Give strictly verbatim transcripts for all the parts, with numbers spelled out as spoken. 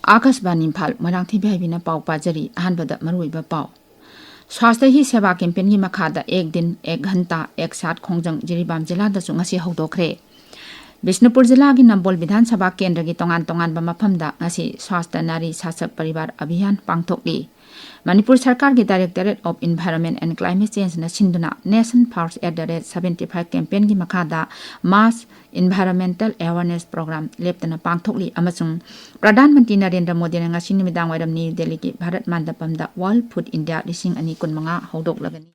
ꯑꯥꯀꯥꯁꯕꯥꯅꯤ ꯏꯝꯐꯥꯜ, ꯃꯣꯏꯔꯥꯡꯊꯣꯏ ꯚꯥꯏꯕꯤꯅ ꯄꯥꯎ ꯄꯥꯖꯔꯤ꯫ ꯑꯍꯥꯟꯕꯗ ꯃꯔꯨꯑꯣꯏꯕ ꯄꯥꯎ꯫ ꯁ꯭ꯋꯥꯁꯊ ꯍꯤ ꯁꯦꯕꯥ ꯀꯦꯝꯄꯦꯟꯒꯤ ꯃꯈꯥꯗ ꯑꯦꯛ ꯗꯤꯟ, ꯑꯦꯛ ꯘꯟꯇꯥ, ꯑꯦꯛ ꯁꯥꯠ ꯈꯣꯡꯖꯪ ꯖꯤꯔꯤꯕꯥꯝ ꯖꯤꯂꯥꯗꯁꯨ ꯉꯁꯤ ꯍꯧꯗꯣꯛꯈ꯭ꯔꯦ꯫ ꯕꯤꯁꯅꯨꯄꯨꯔ ꯖꯤꯂꯥꯒꯤ ꯅꯝꯕꯣꯜ ꯕꯤꯙꯥꯟ ꯁꯚꯥ ꯀꯦꯟꯗ꯭ꯔꯒꯤ ꯇꯣꯉꯥꯟ ꯇꯣꯉꯥꯟꯕ ꯃꯐꯝꯗ ꯉꯁꯤ ꯁ꯭ꯋꯥꯁꯊ ꯅꯥꯔꯤ ꯁꯥꯁꯛ ꯄꯔꯤꯕꯥꯔ ꯑꯚꯤꯌꯥꯟ ꯄꯥꯡꯊꯣꯛꯂꯤ꯫ ꯃꯅꯤꯄꯨꯔ ꯁꯔꯀꯥꯔꯒꯤ Directorate of Environment and Climate Changeꯅ ꯁꯤꯟꯗꯨꯅ Nation First at the rate seventy five campaignꯒꯤ ꯃꯈꯥꯗ mass environmental awareness program ꯂꯦꯞꯇꯅ ꯄꯥꯡꯊꯣꯛꯂꯤ ꯑꯃꯁꯨꯡ ꯄ꯭ꯔꯙꯥꯟ ꯃꯟꯇ꯭ꯔꯤ ꯅꯔꯦꯟꯗ꯭ꯔ ꯃꯣꯗꯤꯅ ꯉꯁꯤ ꯅꯨꯃꯤꯗꯥꯡ ꯋꯥꯏꯔꯝ ꯅ꯭ꯌꯨ ꯗꯦꯜꯂꯤꯒꯤ ꯚꯥꯔꯠ ꯃꯟꯗꯄꯝꯗ World Food India ꯂꯤꯁꯤꯡ ꯑꯅꯤ ꯀꯨꯟꯃꯉꯥ ꯍꯧꯗꯣꯛꯂꯒꯅꯤ꯫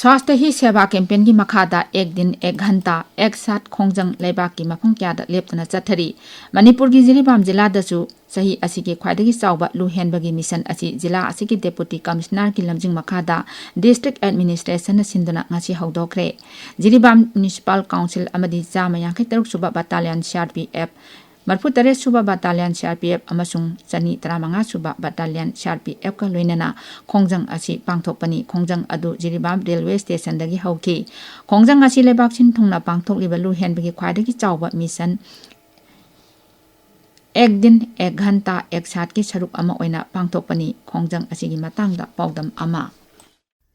ꯁ꯭ꯋꯥꯁꯊ ꯍꯤ ꯁꯦꯕꯥ ꯀꯦꯝꯄꯦꯟꯒꯤ ꯃꯈꯥꯗ ꯑꯦꯛ ꯗꯤꯟ, ꯑꯦꯛ ꯘꯟꯇꯥ, ꯑꯦꯛ ꯁꯥꯠ ꯈꯣꯡꯖꯪ ꯂꯩꯕꯥꯛꯀꯤ ꯃꯐꯝ ꯀꯌꯥꯗ ꯂꯦꯞꯇꯅ ꯆꯠꯊꯔꯤ꯫ ꯃꯅꯤꯄꯨꯔꯒꯤ ꯖꯤꯔꯤꯕꯥꯝ ꯖꯤꯂꯥꯗꯁꯨ ꯆꯍꯤ ꯑꯁꯤꯒꯤ ꯈ꯭ꯋꯥꯏꯗꯒꯤ ꯆꯥꯎꯕ ꯂꯨ ꯍꯦꯟꯕꯒꯤ ꯃꯤꯁꯟ ꯑꯁꯤ ꯖꯤꯂꯥ ꯑꯁꯤꯒꯤ Deputy Commissionerꯒꯤ ꯂꯝꯖꯤꯡ ꯃꯈꯥꯗ District Administrationꯅ ꯁꯤꯟꯗꯨꯅ ꯉꯁꯤ ꯍꯧꯗꯣꯛꯈ꯭ꯔꯦ꯫ ꯖꯤꯔꯤꯕꯥꯝ Municipal Council ꯑꯃꯗꯤ ꯆꯥꯝꯃ ꯌꯥꯡꯈꯩ ꯇꯔꯨꯛ ꯁꯨꯕ Battalion C R P F, ꯃꯔꯤꯐꯨ ꯇꯔꯦꯠ ꯁꯨꯕ Battalion C R P F ꯑꯃꯁꯨꯡ ꯆꯅꯤ ꯇꯔꯥꯃꯉꯥ ꯁꯨꯕ Battalion C R P Fꯀ ꯂꯣꯏꯅꯅ ꯈꯣꯡꯖꯪ ꯑꯁꯤ ꯄꯥꯡꯊꯣꯛꯄꯅꯤ꯫ ꯈꯣꯡꯖꯪ ꯑꯗꯨ ꯖꯤꯔꯤꯕꯥꯝ Railway Stationꯗꯒꯤ ꯍꯧꯈꯤ꯫ ꯈꯣꯡꯖꯪ ꯑꯁꯤ ꯂꯩꯕꯥꯛ ꯁꯤꯟ ꯊꯨꯡꯅ ꯄꯥꯡꯊꯣꯛꯂꯤꯕ ꯂꯨ ꯍꯦꯟꯕꯒꯤ ꯈ꯭ꯋꯥꯏꯗꯒꯤ ꯆꯥꯎꯕ ꯃꯤꯁꯟ ꯑꯦꯛ ꯗꯤꯟ, ꯑꯦꯛ ꯘꯟꯇꯥ, ꯑꯦꯛ ꯁꯥꯠꯀꯤ ꯁꯔꯨꯛ ꯑꯃ ꯑꯣꯏꯅ ꯄꯥꯡꯊꯣꯛꯄꯅꯤ꯫ ꯈꯣꯡꯖꯪ ꯑꯁꯤꯒꯤ ꯃꯇꯥꯡꯗ ꯄꯥꯎꯗꯝ ꯑꯃ꯫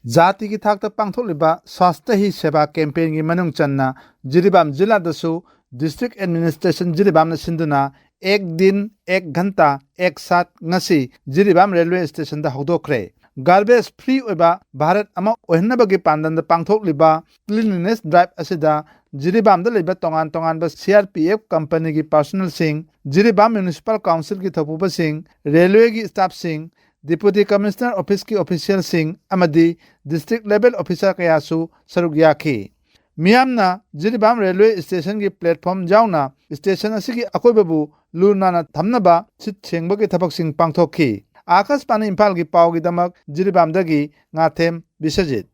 ꯖꯥꯇꯤꯒꯤ ꯊꯥꯛꯇ ꯄꯥꯡꯊꯣꯛꯂꯤꯕ ꯁ꯭ꯋꯥꯁꯊ ꯍꯤ ꯁꯦꯕꯥ ꯀꯦꯝꯄꯦꯟꯒꯤ ꯃꯅꯨꯡ ꯆꯟꯅ ꯖꯤꯔꯤꯕꯥꯝ ꯖꯤꯂꯥꯗꯁꯨ District Administration ꯖꯤꯔꯤꯕꯥꯝꯅ ꯁꯤꯟꯗꯨꯅ ꯑꯦꯛ ꯗꯤꯟ, ꯑꯦꯛ ꯘꯟꯇꯥ, ꯑꯦꯛ ꯁꯥꯠ ꯉꯁꯤ ꯖꯤꯔꯤꯕꯥꯝ Railway Stationꯗ ꯍꯧꯗꯣꯛꯈ꯭ꯔꯦ꯫ Garbage free ꯑꯣꯏꯕ ꯚꯥꯔꯠ ꯑꯃ ꯑꯣꯏꯍꯟꯅꯕꯒꯤ ꯄꯥꯟꯗꯝꯗ ꯄꯥꯡꯊꯣꯛꯂꯤꯕ Cleanliness Drive ꯑꯁꯤꯗ ꯖꯤꯔꯤꯕꯥꯝꯗ ꯂꯩꯕ ꯇꯣꯉꯥꯟ ꯇꯣꯉꯥꯟꯕ C R P F companyꯒꯤ personnelꯁꯤꯡ, Jiribam Municipal Councilꯒꯤ ꯊꯧꯄꯨꯕꯁꯤꯡ, Railwayꯒꯤ staffꯁꯤꯡ, Deputy Commissioner Officeꯀꯤ officialꯁꯤꯡ ꯑꯃꯗꯤ District Level Officer ꯀꯌꯥꯁꯨ ꯁꯔꯨꯛ ꯌꯥꯈꯤ꯫ ꯃꯤꯌꯥꯝꯅ ꯖꯤꯔꯤꯕꯥꯝ Railway Stationꯒꯤ platform ꯌꯥꯎꯅ station ꯑꯁꯤꯒꯤ ꯑꯀꯣꯏꯕꯕꯨ ꯂꯨ ꯅꯥꯟꯅ ꯊꯝꯅꯕ ꯁꯤꯠ ꯁꯦꯡꯕꯒꯤ ꯊꯕꯛꯁꯤꯡ ꯄꯥꯡꯊꯣꯛꯈꯤ꯫ ꯑꯥꯀꯥꯁꯕꯥꯅꯤ ꯏꯝꯐꯥꯜꯒꯤ ꯄꯥꯎꯒꯤꯗꯃꯛ ꯖꯤꯔꯤꯕꯥꯝꯗꯒꯤ ꯉꯥꯊꯦꯝ ꯕꯤꯁ꯭ꯋꯖꯤꯠ꯫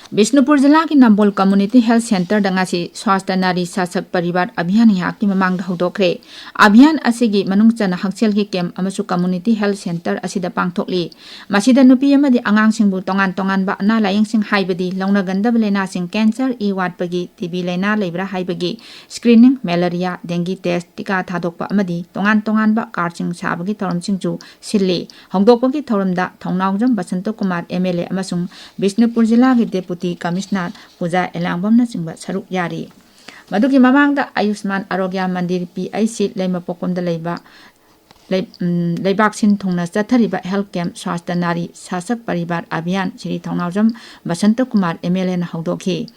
ꯕꯤꯁꯅꯨꯄꯨꯔ ꯖꯤꯂꯥꯒꯤ ꯅꯝꯕꯣꯜ ꯀꯝꯃꯨꯅꯤꯇꯤ ꯍꯦꯜꯊ ꯁꯦꯟꯇꯔꯗ ꯉꯁꯤ ꯁ꯭ꯋꯥꯁꯊ ꯅꯥꯔꯤ ꯁꯥꯁꯛ ꯄꯔꯤꯕꯥꯔ ꯑꯚꯤꯌꯥꯟ ꯉꯥꯏꯍꯥꯛꯀꯤ ꯃꯃꯥꯡꯗ ꯍꯧꯗꯣꯛꯈ꯭ꯔꯦ꯫ ꯑꯚꯤꯌꯥꯟ ꯑꯁꯤꯒꯤ ꯃꯅꯨꯡ ꯆꯟꯅ ꯍꯛꯁꯦꯜꯒꯤ ꯀꯦꯝꯞ ꯑꯃꯁꯨꯡ ꯀꯝꯃꯨꯅꯤꯇꯤ ꯍꯦꯜꯊ ꯁꯦꯟꯇꯔ ꯑꯁꯤꯗ ꯄꯥꯡꯊꯣꯛꯂꯤ꯫ ꯃꯁꯤꯗ ꯅꯨꯄꯤ ꯑꯃꯗꯤ ꯑꯉꯥꯡꯁꯤꯡꯕꯨ ꯇꯣꯉꯥꯟ ꯇꯣꯉꯥꯟꯕ ꯑꯅꯥ ꯂꯥꯏꯌꯦꯡꯁꯤꯡ, ꯍꯥꯏꯕꯗꯤ ꯂꯧꯅꯒꯟꯗꯕ ꯂꯥꯏꯅꯥꯁꯤꯡ, ꯀꯦꯟꯁꯔ, ꯏ ꯋꯥꯠꯄꯒꯤ, ꯇꯤ ꯕꯤ ꯂꯥꯏꯅꯥ ꯂꯩꯕ꯭ꯔꯥ ꯍꯥꯏꯕꯒꯤ ꯁ꯭ꯀ꯭ꯔꯤꯅꯤꯡ, ꯃꯦꯂꯔꯤꯌꯥ, ꯗꯦꯡꯒꯤ ꯇꯦꯁ, ꯇꯤꯀꯥ ꯊꯥꯗꯣꯛꯄ ꯑꯃꯗꯤ ꯇꯣꯉꯥꯟ ꯇꯣꯉꯥꯟꯕ ꯀꯥꯔꯗꯁꯤꯡ ꯁꯥꯕꯒꯤ ꯊꯧꯔꯝꯁꯤꯡꯁꯨ ꯁꯤꯜꯂꯤ꯫ ꯍꯧꯗꯣꯛꯄꯒꯤ ꯊꯧꯔꯝꯗ Thounaojam Basanta Kumar M L A ꯑꯃꯁꯨꯡ ꯕꯤꯁꯅꯨꯄꯨꯔ ꯖꯤꯂꯥꯒꯤ ꯗꯦꯄꯨꯇꯤ ꯀꯃꯤꯁꯅꯔ ꯄꯨꯖꯥ ꯑꯦꯂꯥꯡꯕꯝꯅꯆꯤꯡꯕ ꯁꯔꯨꯛ ꯌꯥꯔꯤ꯫ ꯃꯗꯨꯒꯤ ꯃꯃꯥꯡꯗ ꯑꯌꯨꯁꯃꯥꯟ ꯑꯥꯔꯣꯒ꯭ꯌꯥ ꯃꯟꯗꯤꯔ, ꯄꯤ ꯑꯩꯆ ꯁꯤ, ꯂꯩꯃꯄꯣꯛꯄꯝꯗ ꯂꯩꯕ ꯂꯩ-, ꯎꯝ, ꯂꯩꯕꯥꯛ ꯁꯤꯟ ꯊꯨꯡꯅ ꯆꯠꯊꯔꯤꯕ ꯍꯦꯜꯊ ꯀꯦꯝꯞ ꯁ꯭ꯋꯥꯁꯊ ꯅꯥꯔꯤ ꯁꯥꯁꯛ ꯄꯔꯤꯕꯥꯔ ꯑꯚꯤꯌꯥꯟ ꯁ꯭ꯔꯤ ꯊꯧꯅꯥꯎꯖꯝ ꯕꯁꯟꯇ ꯀꯨꯃꯥꯔ ꯑꯦꯝ ꯑꯦꯜ ꯑꯦꯅ ꯍꯧꯗꯣꯛꯈꯤ꯫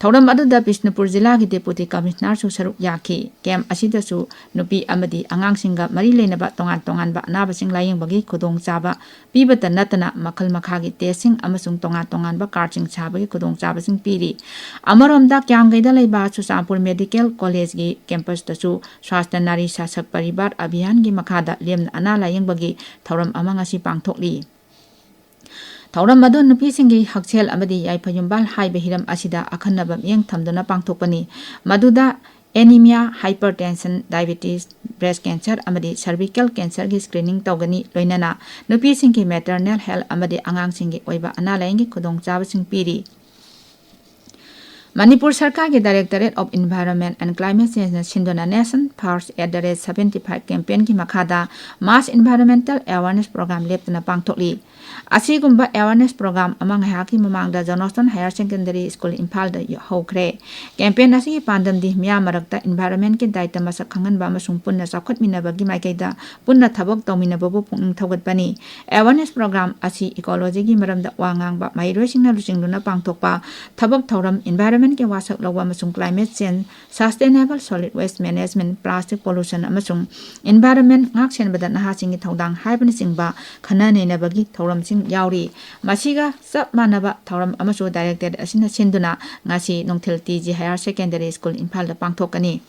ꯊꯧꯔꯝ ꯑꯗꯨꯗ ꯕꯤꯁꯅꯨꯄꯨꯔ ꯖꯤꯂꯥꯒꯤ ꯗꯦꯄꯨꯇꯤ ꯀꯃꯤꯁꯅꯔꯁꯨ ꯁꯔꯨꯛ ꯌꯥꯈꯤ꯫ ꯀꯦꯝꯞ ꯑꯁꯤꯗꯁꯨ ꯅꯨꯄꯤ ꯑꯃꯗꯤ ꯑꯉꯥꯡꯁꯤꯡꯒ ꯃꯔꯤ ꯂꯩꯅꯕ ꯇꯣꯉꯥꯟ ꯇꯣꯉꯥꯟꯕ ꯑꯅꯥꯕꯁꯤꯡ ꯂꯥꯌꯦꯡꯕꯒꯤ ꯈꯨꯗꯣꯡꯆꯥꯕ ꯄꯤꯕꯇ ꯅꯠꯇꯅ ꯃꯈꯜ ꯃꯈꯥꯒꯤ ꯇꯦꯁꯁꯤꯡ ꯑꯃꯁꯨꯡ ꯇꯣꯉꯥꯟ ꯇꯣꯉꯥꯟꯕ ꯀꯥꯔꯗꯁꯤꯡ ꯁꯥꯕꯒꯤ ꯈꯨꯗꯣꯡꯆꯥꯕꯁꯤꯡ ꯄꯤꯔꯤ꯫ ꯑꯃꯔꯣꯝꯗ ꯀ꯭ꯌꯥꯝꯒꯩꯗ ꯂꯩꯕ ꯆꯨꯔꯆꯥꯟꯄꯨꯔ ꯃꯦꯗꯤꯀꯦꯜ ꯀꯣꯂꯦꯖꯀꯤ ꯀꯦꯝꯄꯁꯇꯁꯨ ꯁ꯭ꯋꯥꯁꯊ ꯅꯥꯔꯤ ꯁꯥꯁꯛ ꯄꯔꯤꯕꯥꯔ ꯑꯚꯤꯌꯥꯟꯒꯤ ꯃꯈꯥꯗ ꯂꯦꯝꯅ ꯑꯅꯥ ꯂꯥꯌꯦꯡꯕꯒꯤ ꯊꯧꯔꯝ ꯑꯃ ꯉꯁꯤ ꯄꯥꯡꯊꯣꯛꯂꯤ꯫ ꯊꯧꯔꯝ ꯑꯗꯨ ꯅꯨꯄꯤꯁꯤꯡꯒꯤ ꯍꯛꯁꯦꯜ ꯑꯃꯗꯤ ꯌꯥꯏꯐ ꯌꯨꯝꯕꯥꯜ ꯍꯥꯏꯕ ꯍꯤꯔꯝ ꯑꯁꯤꯗ ꯑꯈꯟꯅꯕ ꯃꯤꯠꯌꯦꯡ ꯊꯝꯗꯨꯅ ꯄꯥꯡꯊꯣꯛꯄꯅꯤ꯫ ꯃꯗꯨꯗ anemia, hypertension, diabetes, breast cancer ꯑꯃꯗꯤ cervical cancerꯒꯤ screening ꯇꯧꯒꯅꯤ, ꯂꯣꯏꯅꯅ ꯅꯨꯄꯤꯁꯤꯡꯒꯤ maternal health ꯑꯃꯗꯤ ꯑꯉꯥꯡꯁꯤꯡꯒꯤ ꯑꯣꯏꯕ ꯑꯅꯥ ꯂꯥꯌꯦꯡꯒꯤ ꯈꯨꯗꯣꯡꯆꯥꯕꯁꯤꯡ ꯄꯤꯔꯤ꯫ ꯃꯅꯤꯄꯨꯔ ꯁꯔꯀꯥꯔꯒꯤ Directorate of Environment and Climate Changeꯅ ꯁꯤꯟꯗꯨꯅ Nation First at the rate seventy five campaignꯒꯤ ꯃꯈꯥꯗ mass environmental awareness program ꯂꯦꯞꯇꯅ ꯄꯥꯡꯊꯣꯛꯂꯤ꯫ ꯑꯁꯤꯒꯨꯝꯕ awareness program ꯑꯃ ꯉꯥꯏꯍꯥꯛꯀꯤ ꯃꯃꯥꯡꯗ Johnston Higher Secondary School ꯏꯝꯐꯥꯜꯗ ꯍꯧꯈ꯭ꯔꯦ꯫ Campaign ꯑꯁꯤꯒꯤ ꯄꯥꯟꯗꯝꯗꯤ ꯃꯤꯌꯥꯝ ꯃꯔꯛꯇ environmentꯀꯤ ꯗꯥꯏꯇ ꯃꯁꯛ ꯈꯪꯍꯟꯕ ꯑꯃꯁꯨꯡ ꯄꯨꯟꯅ ꯆꯥꯎꯈꯠꯃꯤꯟꯅꯕꯒꯤ ꯃꯥꯏꯀꯩꯗ ꯄꯨꯟꯅ ꯊꯕꯛ ꯇꯧꯃꯤꯟꯅꯕꯕꯨ ꯄꯨꯛꯅꯤꯡ ꯊꯧꯒꯠꯄꯅꯤ꯫ Awareness program ꯑꯁꯤ ecologyꯒꯤ ꯃꯔꯝꯗ ꯋꯥ ꯉꯥꯡꯕ ꯃꯍꯩꯔꯣꯏꯁꯤꯡꯅ ꯂꯨꯆꯤꯡꯗꯨꯅ ꯄꯥꯡꯊꯣꯛꯄ ꯊꯕꯛ ꯊꯧꯔꯝ, environmentꯀꯤ ꯋꯥꯁꯛ ꯂꯧꯕ ꯑꯃꯁꯨꯡ climate change, sustainable solid waste management, plastic pollution ꯑꯃꯁꯨꯡ environment ꯉꯥꯛ-ꯁꯦꯟꯕꯗ ꯅꯍꯥꯁꯤꯡꯒꯤ ꯊꯧꯗꯥꯡ ꯍꯥꯏꯕꯅꯆꯤꯡꯕ ꯈꯟꯅ ꯅꯩꯅꯕꯒꯤ ꯊꯧꯔꯝꯁꯤꯡ ꯌꯥꯎꯔꯤ꯫ ꯃꯁꯤꯒ ꯆꯞ ꯃꯥꯟꯅꯕ ꯊꯧꯔꯝ ꯑꯃꯁꯨ Directorate ꯑꯁꯤꯅ ꯁꯤꯟꯗꯨꯅ ꯉꯁꯤ ꯅꯨꯡꯊꯤꯜ T G Higher Secondary School ꯏꯝꯐꯥꯜꯗ ꯄꯥꯡꯊꯣꯛꯀꯅꯤ꯫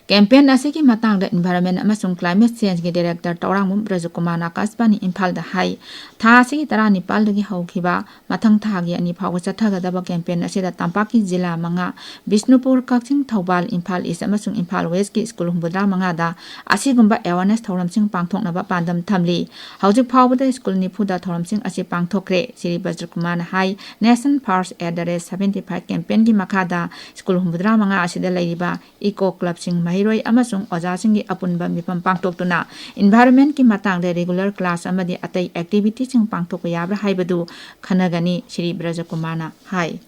Campaign ꯑꯁꯤꯒꯤ ꯃꯇꯥꯡꯗ Environment ꯑꯃꯁꯨꯡ Climate Change ꯒꯤ Director ꯇꯧꯔꯥꯡꯕꯝ ꯕ꯭ꯔꯖꯀꯨꯃꯥꯔꯅ ꯑꯀꯥꯁꯕꯥꯅꯤ ꯏꯝꯐꯥꯜꯗ ꯍꯥꯏ, ꯊꯥ ꯑꯁꯤꯒꯤ ꯇꯔꯥꯅꯤꯄꯥꯜꯗꯒꯤ ꯍꯧꯈꯤꯕ ꯃꯊꯪ ꯊꯥꯒꯤ ꯑꯅꯤ ꯐꯥꯎꯕ ꯆꯠꯊꯒꯗꯕ campaign ꯑꯁꯤꯗ ꯇꯝꯄꯥꯛꯀꯤ ꯖꯤꯂꯥ ꯃꯉꯥ, ꯕꯤꯁꯅꯨꯄꯨꯔ, ꯀꯛꯆꯤꯡ, ꯊꯧꯕꯥꯜ, ꯏꯝꯐꯥꯜ East ꯑꯃꯁꯨꯡ ꯏꯝꯐꯥꯜ West ꯀꯤ ꯁ꯭ꯀꯨꯜ ꯍꯨꯝꯐꯨꯇꯔꯥ ꯃꯉꯥꯗ ꯑꯁꯤꯒꯨꯝꯕ awareness ꯊꯧꯔꯝꯁꯤꯡ ꯄꯥꯡꯊꯣꯛꯅꯕ ꯄꯥꯟꯗꯝ ꯊꯝꯂꯤ꯫ ꯍꯧꯖꯤꯛ ꯐꯥꯎꯕꯗ ꯁ꯭ꯀꯨꯜ ꯅꯤꯐꯨꯗ ꯊꯧꯔꯝꯁꯤꯡ ꯑꯁꯤ ꯄꯥꯡꯊꯣꯛꯈ꯭ꯔꯦ꯫ ꯁ꯭ꯔꯤ ꯕ꯭ꯔꯖꯀꯨꯃꯥꯔꯅ ꯍꯥꯏ, Nation First at the rate seventy five campaign ꯒꯤ ꯃꯈꯥꯗ ꯁ꯭ꯀꯨꯜ ꯍꯨꯝꯐꯨꯇꯔꯥ ꯃꯉꯥ ꯑꯁꯤꯗ ꯂꯩꯔꯤꯕ eco club ꯁꯤꯡ, ꯃꯍꯩꯔꯣꯏ ꯑꯃꯁꯨꯡ ꯑꯣꯖꯥꯁꯤꯡꯒꯤ ꯑꯄꯨꯟꯕ ꯃꯤꯐꯝ ꯄꯥꯡꯊꯣꯛꯇꯨꯅ environment ꯀꯤ ꯃꯇꯥꯡꯗ regular class ꯑꯃꯗꯤ ꯑꯇꯩ activity ꯁꯤꯡ ꯄꯥꯡꯊꯣꯛꯄ ꯌꯥꯕ꯭ꯔꯥ ꯍꯥꯏꯕꯗꯨ ꯈꯟꯅꯒꯅꯤ, ꯁ꯭ꯔꯤ ꯕ꯭ꯔꯖꯀꯨꯃꯥꯔꯅ ꯍꯥꯏ꯫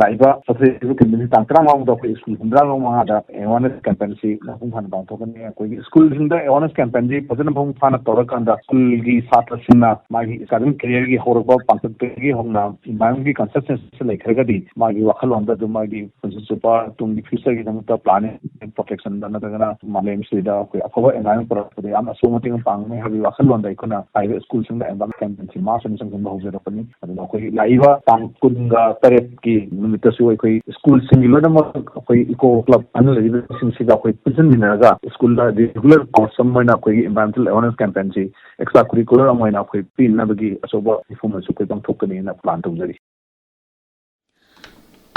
ꯂꯥꯛꯏꯕ ꯆꯠꯊꯔꯤꯕ campaign ꯁꯤ ꯇꯥꯡ ꯇꯔꯥꯃꯉꯥꯗ ꯑꯩꯈꯣꯏ ꯁ꯭ꯀꯨꯜ ꯍꯨꯝꯐꯨꯇꯔꯥ ꯃꯉꯥꯗ awareness campaign ꯁꯤ ꯃꯄꯨꯡ ꯐꯥꯅ ꯄꯥꯡꯊꯣꯛꯀꯅꯤ꯫ ꯑꯩꯈꯣꯏꯒꯤ ꯁ꯭ꯀꯨꯜꯁꯤꯡꯗ awareness campaign ꯁꯤ ꯐꯖꯅ ꯃꯄꯨꯡ ꯐꯥꯅ ꯇꯧꯔꯀꯥꯟꯗ ꯁ꯭ꯀꯨꯜꯒꯤ ꯁꯥꯇ꯭ꯔꯁꯤꯡꯅ ꯃꯥꯒꯤ academic career ꯒꯤ ꯍꯧꯔꯛꯄ ꯄꯥꯡꯈꯠꯄꯗꯒꯤ ꯍꯧꯅ environment ꯀꯤ consciousness ꯂꯩꯈ꯭ꯔꯒꯗꯤ ꯃꯥꯒꯤ ꯋꯥꯈꯜꯂꯣꯟꯗ ꯑꯗꯨꯝ ꯃꯥꯒꯤ ꯄꯨꯟꯁꯤ ꯆꯨꯞꯄ ꯇꯨꯡꯒꯤ future ꯒꯤꯗꯃꯛꯇ planning, protection ꯗ ꯅꯠꯇ꯭ꯔꯒꯅ ꯃꯥꯂꯦꯝꯁꯤꯗ ꯑꯩꯈꯣꯏ ꯑꯐꯕ environment ꯄꯨꯔꯛꯄꯗ ꯌꯥꯝꯅ ꯑꯆꯧꯕ ꯃꯇꯦꯡ ꯄꯥꯡꯒꯅꯤ ꯍꯥꯏꯕꯒꯤ ꯋꯥꯈꯜꯂꯣꯟꯗ ꯑꯩꯈꯣꯏꯅ ꯍꯥꯏꯔꯤꯕ ꯁ꯭ꯀꯨꯜꯁꯤꯡꯗ environment campaign ꯁꯤ mass ꯑꯣꯏꯅ ꯆꯪꯁꯤꯟꯕ ꯍꯧꯖꯔꯛꯄꯅꯤ꯫ ꯑꯗꯨꯅ ꯑꯩꯈꯣꯏ ꯂꯥꯛꯏꯕ ꯇꯥꯡ ꯀꯨꯟꯒ ꯇꯔꯦꯠꯀꯤ ꯅꯨꯃꯤꯠꯇꯁꯨ ꯑꯩꯈꯣꯏ ꯁ꯭ꯀꯨꯜꯁꯤꯡꯒꯤ ꯂꯣꯏꯅꯃꯛ ꯑꯩꯈꯣꯏ eco club ꯑꯅ ꯂꯩꯔꯤꯕꯁꯤꯡꯁꯤꯒ ꯑꯩꯈꯣꯏ ꯄꯨꯟꯁꯤꯟꯃꯤꯟꯅꯔꯒ ꯁ꯭ꯀꯨꯜꯗ regular course ꯑꯃ ꯑꯣꯏꯅ ꯑꯩꯈꯣꯏꯒꯤ environmental awareness campaign ꯁꯤ extra curricular ꯑꯃ ꯑꯣꯏꯅ ꯑꯩꯈꯣꯏ ꯄꯤꯅꯕꯒꯤ ꯑꯆꯧꯕ ꯃꯤꯐꯝ ꯑꯃꯁꯨ ꯑꯩꯈꯣꯏ ꯄꯥꯡꯊꯣꯛꯀꯅꯤꯅ plan ꯇꯧꯖꯔꯤ꯫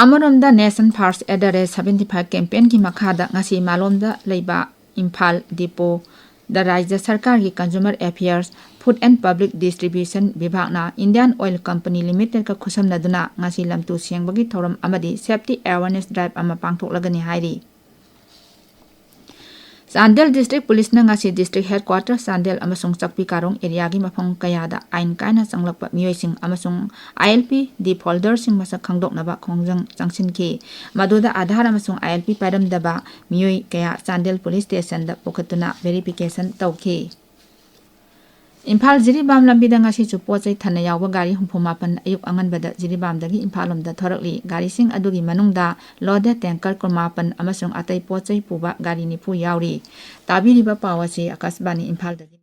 ꯑꯃꯔꯣꯝꯗ Nation First at the rate seventy five campaign ꯒꯤ ꯃꯈꯥꯗ ꯉꯁꯤ ꯃꯥꯂꯣꯝꯗ ꯂꯩꯕ ꯏꯝꯐꯥꯜ depot ꯗ ꯔꯥꯖ꯭ꯌ ꯁꯔꯀꯥꯔꯒꯤ Consumer Affairs, Food and Public Distribution ꯕꯤꯚꯥꯒꯅ Indian Oil Company Limited ꯀ ꯈꯨꯠꯁꯝꯅꯗꯨꯅ ꯉꯁꯤ ꯂꯝꯇꯨ ꯁꯦꯡꯕꯒꯤ ꯊꯧꯔꯝ ꯑꯃꯗꯤ safety awareness drive ꯑꯃ ꯄꯥꯡꯊꯣꯛꯂꯒꯅꯤ ꯍꯥꯏꯔꯤ꯫ ꯆꯥꯟꯗꯦꯜ District Police ꯅ ꯉꯁꯤ District Headquarters ꯆꯥꯟꯗꯦꯜ ꯑꯃꯁꯨꯡ ꯆꯥꯛꯄꯤ ꯀꯥꯔꯣꯡ area ꯒꯤ ꯃꯐꯝ ꯀꯌꯥꯗ ꯑꯥꯏꯟ ꯀꯥꯏꯅ ꯆꯪꯂꯛꯄ ꯃꯤꯑꯣꯏꯁꯤꯡ ꯑꯃꯁꯨꯡ I L P defaulter ꯁꯤꯡ ꯃꯁꯛ ꯈꯪꯗꯣꯛꯅꯕ ꯈꯣꯡꯖꯪ ꯆꯪꯁꯤꯟꯈꯤ꯫ ꯃꯗꯨꯗ ꯑꯥꯙꯥꯔ ꯑꯃꯁꯨꯡ I L P ꯄꯥꯏꯔꯝꯗꯕ ꯃꯤꯑꯣꯏ ꯀꯌꯥ ꯆꯥꯟꯗꯦꯜ Police Station ꯗ ꯄꯨꯈꯠꯇꯨꯅ verification ꯇꯧꯈꯤ꯫ ꯏꯝꯐꯥꯜ ꯖꯤꯔꯤꯕꯥꯝ ꯂꯝꯕꯤꯗ ꯉꯁꯤꯁꯨ ꯄꯣꯠ ꯆꯩ ꯊꯟꯅ ꯌꯥꯎꯕ ꯒꯥꯔꯤ ꯍꯨꯝꯐꯨ ꯃꯥꯄꯟ ꯑꯌꯨꯛ ꯑꯉꯟꯕꯗ ꯖꯤꯔꯤꯕꯥꯝꯗꯒꯤ ꯏꯝꯐꯥꯜ ꯂꯣꯝꯗ ꯊꯣꯔꯛꯂꯤ꯫ ꯒꯥꯔꯤꯁꯤꯡ ꯑꯗꯨꯒꯤ ꯃꯅꯨꯡꯗ loaded tanker ꯀꯨꯟꯃꯥꯄꯟ ꯑꯃꯁꯨꯡ ꯑꯇꯩ ꯄꯣꯠ ꯆꯩ ꯄꯨꯕ ꯒꯥꯔꯤ ꯅꯤꯐꯨ ꯌꯥꯎꯔꯤ꯫ ꯇꯥꯕꯤꯔꯤꯕ ꯄꯥꯎ ꯑꯁꯤ ꯑꯀꯥꯁꯕꯥꯅꯤ ꯏꯝꯐꯥꯜꯗꯒꯤꯅꯤ꯫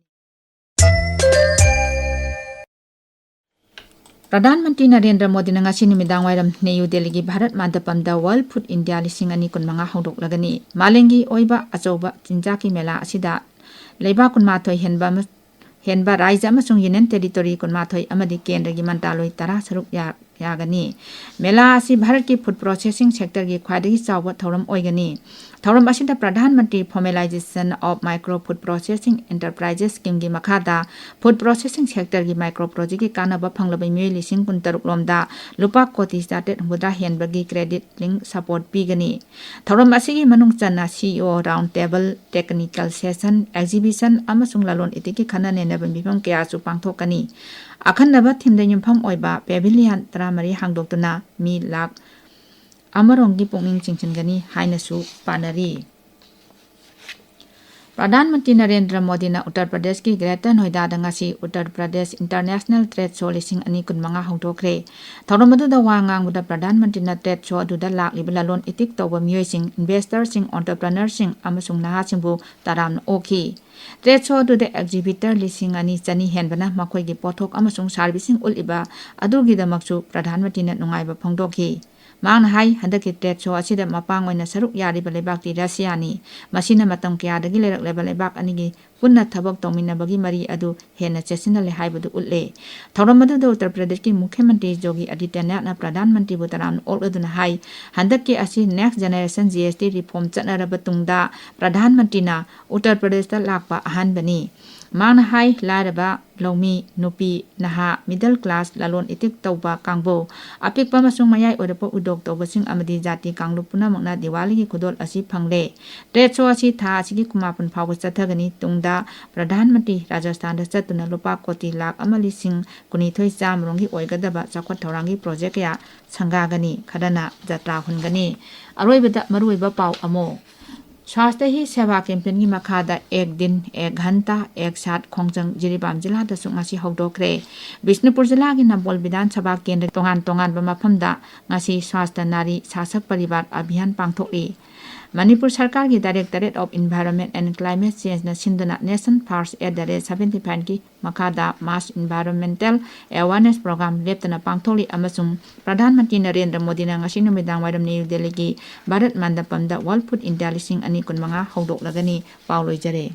ꯄ꯭ꯔꯙꯥꯟ ꯃꯟꯇ꯭ꯔꯤ ꯅꯔꯦꯟꯗ꯭ꯔ ꯃꯣꯗꯤꯅ ꯉꯁꯤ ꯅꯨꯃꯤꯗꯥꯡ ꯋꯥꯏꯔꯝ ꯅ꯭ꯌꯨ ꯗꯦꯜꯂꯤꯒꯤ ꯚꯥꯔꯠ ꯃꯟꯗꯄꯝꯗ World Food India ꯂꯤꯁꯤꯡ ꯑꯅꯤ ꯀꯨꯟꯃꯉꯥ ꯍꯧꯗꯣꯛꯂꯒꯅꯤ꯫ ꯃꯥꯂꯦꯝꯒꯤ ꯑꯣꯏꯕ ꯑꯆꯧꯕ ꯆꯤꯟꯖꯥꯛꯀꯤ ꯃꯦꯂꯥ ꯑꯁꯤꯗ ꯂꯩꯕꯥꯛ ꯀꯨꯟꯃꯥꯊꯣꯏ ꯍꯦꯟꯕ ꯑꯃ-, ꯍꯦꯟꯕ ꯔꯥꯖ꯭ꯌ ꯑꯃꯁꯨꯡ Union Territory ꯀꯨꯟꯃꯥꯊꯣꯏ ꯑꯃꯗꯤ ꯀꯦꯟꯗ꯭ꯔꯒꯤ ꯃꯟꯇ꯭ꯔꯥꯂꯣꯏ ꯇꯔꯥ ꯁꯔꯨꯛ ꯌꯥ-, ꯌꯥꯒꯅꯤ꯫ ꯃꯦꯂꯥ ꯑꯁꯤ ꯚꯥꯔꯠꯀꯤ food processing sectorꯒꯤ ꯈ꯭ꯋꯥꯏꯗꯒꯤ ꯆꯥꯎꯕ ꯊꯧꯔꯝ ꯑꯣꯏꯒꯅꯤ꯫ ꯊꯧꯔꯝ ꯑꯁꯤꯗ Pradhan Mantri Formalization of Micro Food Processing Enterprises Schemeꯒꯤ ꯃꯈꯥꯗ food processing sectorꯒꯤ micro projectꯀꯤ ꯀꯥꯟꯅꯕ ꯐꯪꯂꯕ ꯃꯤꯑꯣꯏ ꯂꯤꯁꯤꯡ ꯀꯨꯟꯇꯔꯨꯛ ꯂꯣꯝꯗ ꯂꯨꯄꯥ ꯀꯣꯇꯤ ꯆꯥꯇ꯭ꯔꯦꯠ ꯍꯨꯝꯐꯨꯇꯔꯥ ꯍꯦꯟꯕꯒꯤ credit link support ꯄꯤꯒꯅꯤ꯫ ꯊꯧꯔꯝ ꯑꯁꯤꯒꯤ ꯃꯅꯨꯡ ꯆꯟꯅ CEO round table, technical session, exhibition ꯑꯃꯁꯨꯡ ꯂꯂꯣꯟ ꯏꯇꯤꯛꯀꯤ ꯈꯟꯅ ꯅꯩꯅꯕ ꯃꯤꯐꯝ ꯀꯌꯥꯁꯨ ꯄꯥꯡꯊꯣꯛꯀꯅꯤ꯫ ꯑꯈꯟꯅꯕ themeꯗ ꯌꯨꯝꯐꯝ ꯑꯣꯏꯕ pavilion ꯇꯔꯥꯃꯔꯤ ꯍꯥꯡꯗꯣꯛꯇꯨꯅ ꯃꯤ ꯂꯥꯈ ꯑꯃꯔꯣꯝꯒꯤ ꯄꯨꯛꯅꯤꯡ ꯆꯤꯡꯁꯤꯟꯒꯅꯤ ꯍꯥꯏꯅꯁꯨ ꯄꯥꯅꯔꯤ꯫ ꯄ꯭ꯔꯙꯥꯟ ꯃꯟꯇ꯭ꯔꯤ ꯅꯔꯦꯟꯗ꯭ꯔ ꯃꯣꯗꯤꯅ ꯎꯠꯇꯔ ꯄ꯭ꯔꯗꯦꯁꯀꯤ Greater Noidada ꯉꯁꯤ Uttar Pradesh International Trade Show ꯂꯤꯁꯤꯡ ꯑꯅꯤ ꯀꯨꯟꯃꯉꯥ ꯍꯧꯗꯣꯛꯈ꯭ꯔꯦ꯫ ꯊꯧꯔꯝ ꯑꯗꯨꯗ ꯋꯥ ꯉꯥꯡꯕꯗ ꯄ꯭ꯔꯙꯥꯟ ꯃꯟꯇ꯭ꯔꯤꯅ trade show ꯑꯗꯨꯗ ꯂꯥꯛꯂꯤꯕ ꯂꯂꯣꯟ ꯏꯇꯤꯛ ꯇꯧꯕ ꯃꯤꯑꯣꯏꯁꯤꯡ, investorꯁꯤꯡ, entrepreneurꯁꯤꯡ ꯑꯃꯁꯨꯡ ꯅꯍꯥꯁꯤꯡꯕꯨ ꯇꯔꯥꯝꯅ ꯑꯣꯛꯈꯤ꯫ Trade show ꯑꯗꯨꯗ exhibitor ꯂꯤꯁꯤꯡ ꯑꯅꯤ ꯆꯅꯤ ꯍꯦꯟꯕꯅ ꯃꯈꯣꯏꯒꯤ ꯄꯣꯠꯊꯣꯛ ꯑꯃꯁꯨꯡ serviceꯁꯤꯡ ꯎꯠꯂꯤꯕ ꯑꯗꯨꯒꯤꯗꯃꯛꯁꯨ ꯄ꯭ꯔꯙꯥꯟ ꯃꯟꯇ꯭ꯔꯤꯅ ꯅꯨꯡꯉꯥꯏꯕ ꯐꯣꯡꯗꯣꯛꯈꯤ꯫ ꯃꯍꯥꯛꯅ ꯍꯥꯏ, ꯍꯟꯗꯛꯀꯤ trade show ꯑꯁꯤꯗ ꯃꯄꯥꯡ ꯑꯣꯏꯅ ꯁꯔꯨꯛ ꯌꯥꯔꯤꯕ ꯂꯩꯕꯥꯛꯇꯤ ꯔꯁꯤꯌꯥꯅꯤ꯫ ꯃꯁꯤꯅ ꯃꯇꯝ ꯀꯌꯥꯗꯒꯤ ꯂꯩꯔꯛꯂꯕ ꯂꯩꯕꯥꯛ ꯑꯅꯤꯒꯤ ꯄꯨꯟꯅ ꯊꯕꯛ ꯇꯧꯃꯤꯟꯅꯕꯒꯤ ꯃꯔꯤ ꯑꯗꯨ ꯍꯦꯟꯅ ꯆꯦꯠꯁꯤꯟꯍꯜꯂꯦ ꯍꯥꯏꯕꯗꯨ ꯎꯠꯂꯦ꯫ ꯊꯧꯔꯝ ꯑꯗꯨꯗ ꯎꯠꯇꯔ ꯄ꯭ꯔꯗꯦꯁꯀꯤ ꯃꯨꯈ꯭ꯌ ꯃꯟꯇ꯭ꯔꯤ ꯌꯣꯒꯤ ꯑꯗꯤꯇ꯭ꯌꯅꯥꯊꯅ ꯄ꯭ꯔꯙꯥꯟ ꯃꯟꯇ꯭ꯔꯤꯕꯨ ꯇꯔꯥꯝꯅ ꯑꯣꯛꯂꯗꯨꯅ ꯍꯥꯏ, ꯍꯟꯗꯛꯀꯤ ꯑꯁꯤ next generation G S T reform ꯆꯠꯅꯔꯕ ꯇꯨꯡꯗ ꯄ꯭ꯔꯙꯥꯟ ꯃꯟꯇ꯭ꯔꯤꯅ ꯎꯠꯇꯔ ꯄ꯭ꯔꯗꯦꯁꯇ ꯂꯥꯛꯄ ꯑꯍꯥꯟꯕꯅꯤ꯫ ꯃꯍꯥꯛꯅ ꯍꯥꯏ, ꯂꯥꯏꯔꯕ, ꯂꯧꯃꯤ, ꯅꯨꯄꯤ, ꯅꯍꯥ, middle class, ꯂꯂꯣꯟ ꯏꯇꯤꯛ ꯇꯧꯕ ꯀꯥꯡꯕꯨ, ꯑꯄꯤꯛꯄ ꯑꯃꯁꯨꯡ ꯃꯌꯥꯏ ꯑꯣꯏꯔꯞꯄ ꯎꯗꯣꯛ ꯇꯧꯕꯁꯤꯡ ꯑꯃꯗꯤ ꯖꯥꯇꯤ ꯀꯥꯡꯂꯨꯞ ꯄꯨꯝꯅꯃꯛꯅ ꯗꯤꯋꯥꯂꯤꯒꯤ ꯈꯨꯗꯣꯜ ꯑꯁꯤ ꯐꯪꯂꯦ꯫ Trade show ꯑꯁꯤ ꯊꯥ ꯑꯁꯤꯒꯤ ꯀꯨꯟꯃꯥꯄꯟ ꯐꯥꯎꯕ ꯆꯠꯊꯒꯅꯤ꯫ ꯇꯨꯡꯗ ꯄ꯭ꯔꯙꯥꯟ ꯃꯟꯇ꯭ꯔꯤ ꯔꯥꯖꯁꯊꯥꯟꯗ ꯆꯠꯇꯨꯅ ꯂꯨꯄꯥ ꯀꯣꯇꯤ ꯂꯥꯈ ꯑꯃ ꯂꯤꯁꯤꯡ ꯀꯨꯟꯅꯤꯊꯣꯏ ꯆꯥꯃꯔꯣꯝꯒꯤ ꯑꯣꯏꯒꯗꯕ ꯆꯥꯎꯈꯠ ꯊꯧꯔꯥꯡꯒꯤ project ꯀꯌꯥ ꯁꯪꯒꯥꯒꯅꯤ꯫ ꯈꯔꯅ ꯖꯇ꯭ꯔꯥ ꯍꯨꯟꯒꯅꯤ꯫ ꯑꯔꯣꯏꯕꯗ ꯃꯔꯨꯑꯣꯏꯕ ꯄꯥꯎ ꯑꯃꯨꯛ꯫ ꯁ꯭ꯋꯥꯁꯊ ꯍꯤ ꯁꯦꯕꯥ campaignꯒꯤ ꯃꯈꯥꯗ ꯑꯦꯛ ꯗꯤꯟ, ꯑꯦꯛ ꯘꯟꯇꯥ, ꯑꯦꯛ ꯁꯥꯊ ꯈꯣꯡꯖꯪ ꯖꯤꯔꯤꯕꯥꯝ ꯖꯤꯂꯥꯗꯁꯨ ꯉꯁꯤ ꯍꯧꯗꯣꯛꯈ꯭ꯔꯦ꯫ ꯕꯤꯁꯅꯨꯄꯨꯔ ꯖꯤꯂꯥꯒꯤ ꯅꯝꯕꯣꯜ ꯕꯤꯙꯥꯟ ꯁꯚꯥ ꯀꯦꯟꯗ꯭ꯔ ꯇꯣꯉꯥꯟ ꯇꯣꯉꯥꯟꯕ ꯃꯐꯝꯗ ꯉꯁꯤ ꯁ꯭ꯋꯥꯁꯊ ꯅꯥꯔꯤ ꯁꯥꯁꯛ ꯄꯔꯤꯕꯥꯔ ꯑꯚꯤꯌꯥꯟ ꯄꯥꯡꯊꯣꯛꯂꯤ꯫ ꯃꯅꯤꯄꯨꯔ ꯁꯔꯀꯥꯔꯒꯤ Directorate of Environment and Climate Changeꯅ ꯁꯤꯟꯗꯨꯅ Nation First at the rate seventy fiveꯀꯤ ꯃꯈꯥꯗ mass environmental awareness program ꯂꯦꯞꯇꯅ ꯄꯥꯡꯊꯣꯛꯂꯤ ꯑꯃꯁꯨꯡ ꯄ꯭ꯔꯙꯥꯟ ꯃꯟꯇ꯭ꯔꯤ ꯅꯔꯦꯟꯗ꯭ꯔ ꯃꯣꯗꯤꯅ ꯉꯁꯤ ꯅꯨꯃꯤꯗꯥꯡ ꯋꯥꯏꯔꯝ ꯅ꯭ꯌꯨ ꯗꯦꯜꯂꯤꯒꯤ ꯚꯥꯔꯠ ꯃꯟꯗꯄꯝꯗ World Food India ꯂꯤꯁꯤꯡ ꯑꯅꯤ ꯀꯨꯟꯃꯉꯥ ꯍꯧꯗꯣꯛꯂꯒꯅꯤ꯫ ꯄꯥꯎ ꯂꯣꯏꯖꯔꯦ꯫